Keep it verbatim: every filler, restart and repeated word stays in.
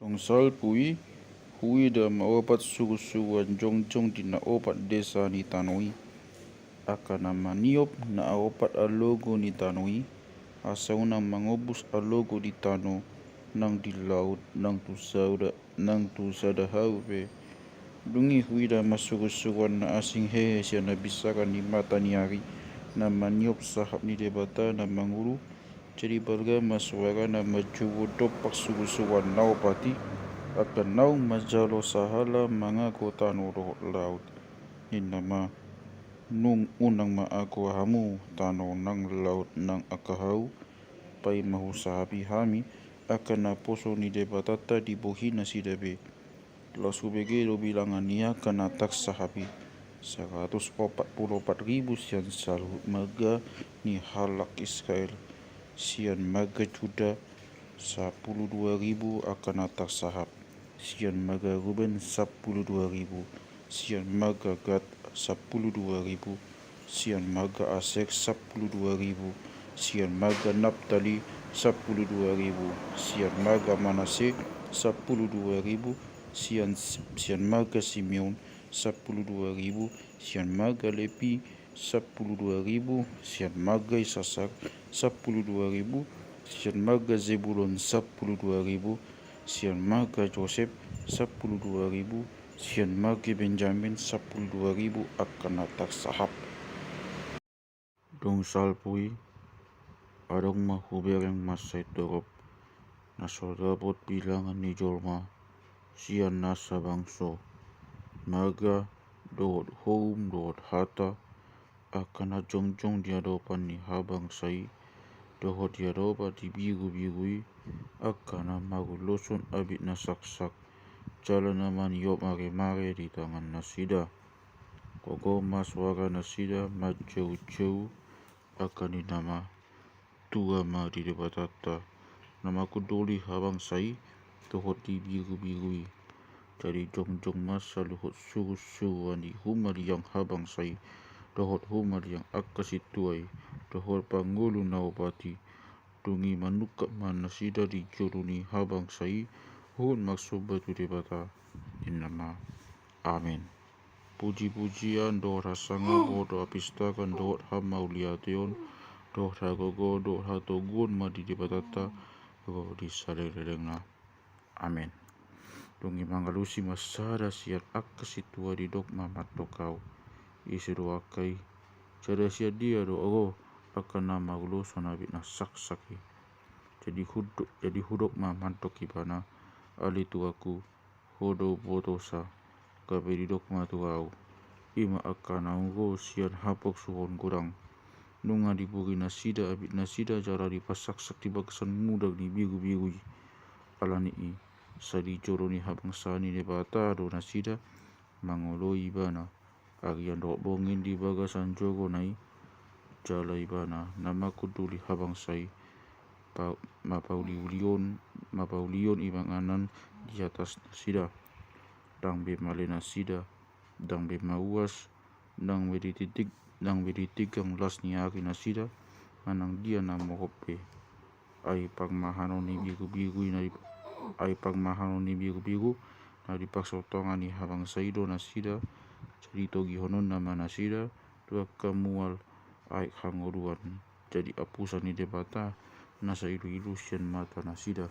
Dung salpu i, huida ma opat sugusuguan jongjong di na opat desa ni tano i. Angka na maniop na opat alogo ni tano i, asa unang mangombus alogo di tano nang di laut nang tu sada, nang tu sada hau pe. Dung i huida ma sugusuguan na asing hehe sian habinsakan ni mata ni ari, na maniop sahap ni Debata na mangolu. Jadi balga ma suarana manjou dompak sugusuguan na opat i, angka naung manjalo sahala mangago tano dohot laut, ninna ma: Nunga unang ma ago hamu tano nang laut nang angka hau, paima husahapi hami angka naposo ni Debatanta di bohi nasida be. Laos hubege do bilangan ni angka na tarsahap i, saratus opat pulu opat ribu sian saluhut marga ni halak Israel. Sian marga Juda, sapulu dua ribu angka na tarsahap. Sian marga Ruben, sapulu dua ribu. Sian marga Gad, sapulu dua ribu. Sian marga Aser, sapulu dua ribu. Sian marga Naptali, sapulu dua ribu. Sian marga Manase, sapulu dua ribu. Sian, sian marga Simeon, sapulu dua ribu. Sian marga Lepi, sapulu dua ribu. Sian marga Isasar, sapulu dua ribu. Sian marga Zebulon, sapulu dua ribu. Sian marga Josep, sapulu dua ribu. Sian marga Benjamin, sapulu dua ribu angka na tarsahap. Dung salpu i, adong ma hubereng mansai torop, na so dapot bilangan ni jolma, sian nasa bangso, marga, dohot houm dohot hata, angka na jongjong di adopan ni habangsa i, dohot di adopan ni birubiru i, angka na maruloson abit na saksak, jala na maniop maremare di tangan nasida. Gogo ma suara nasida manjoujou, angka ninna ma: Tua ma di Debatanta, na manghunduli habangsa i, dohot di birubiru i. Jadi jongjong ma saluhut surusuruan i humaliang habangsa i, dohot humaliang angka sintua i, dohot pangolu na opat i. Dung i manungkap ma nasida di jolo ni habangsa i, huhut marsomba tu Debata, ninna ma: Amen. Pujipujian dohot hasangapon dohot hapistakan dohot hamauliateon dohot hagogoon dohot hatoguon ma di Debatanta, ro di salelenglelengna. Amen. Dung i mangalusi ma sada sian angka sintua, didok ma mandok au: Ise do angka i? Jala sian dia do ro angka na maruloson abit na saksak i? Jadi hudok, jadi hudok ma mandok ibana: Ale tuanku, ho do umbotosa. Gabe didok ma tu au: I ma angka naung ro sian haporsuhon godang. Nunga diburi nasida abit nasida jala dipasaksak di bagasan mudar ni birubiru i. Alani i, sai di jolo ni habangsa ni Debata do nasida mangoloi ibana. Arian dohot borngin di bagasan joro na i, jala ibana na manghunduli habangsa i, pa-, mapauliulion, mapaulion inganan di atas nasida. Ndang be male nasida, ndang be mauas, ndang be ditinggang, ndang be ditinggang las ni ari nasida, manang dia na morop be. Ai parmahanon ni birubiru i na di, ai parmahanon ni birubiru na di parsotongan ni habangsa i do nasida, jadi togihononna ma nasida tu angka mual aek hangoluan, jadi apusan ni Debata na sai iluilu sian mata nasida.